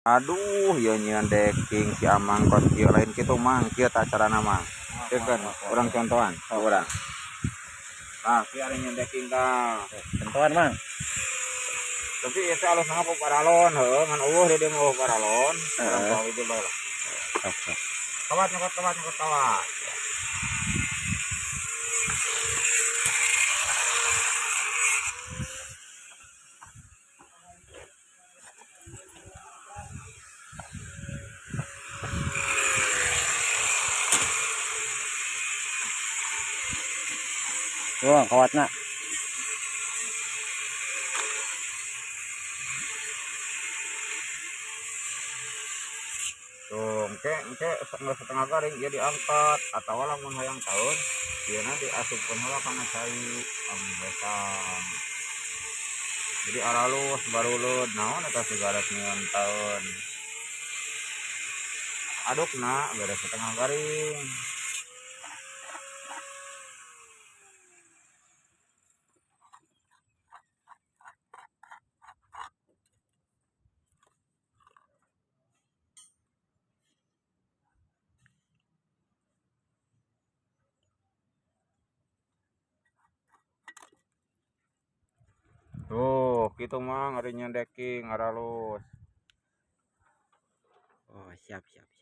Aduh, ieu nyieun decking si Amang kos kieu lain kitu Mang, kieu tah carana Mang. Kieu kan urang contohan, ku urang. Tah, kieu ari nyieun decking tah. Contohan, Mang. Tapi ieu teh alusna ku paralon heueuh, ngan eueuh di dieu mah eueuh paralon. Urang bawa itu bae lah. Sok, sok. Kawat nyokot kawat nyokot kawat. Tuh, kawatna. Tuh, engke engke setengah setengah garing ieu diangkat atawa lamun hayang taun ieuna diasupkeun heula kana cai betang. Jadi aralus baruleud naon eta sigaret nyieun taun. Adukna beres setengah garing. Tuh, kitu Mang ari nyieun decking aralus. Oh, siap, siap, siap.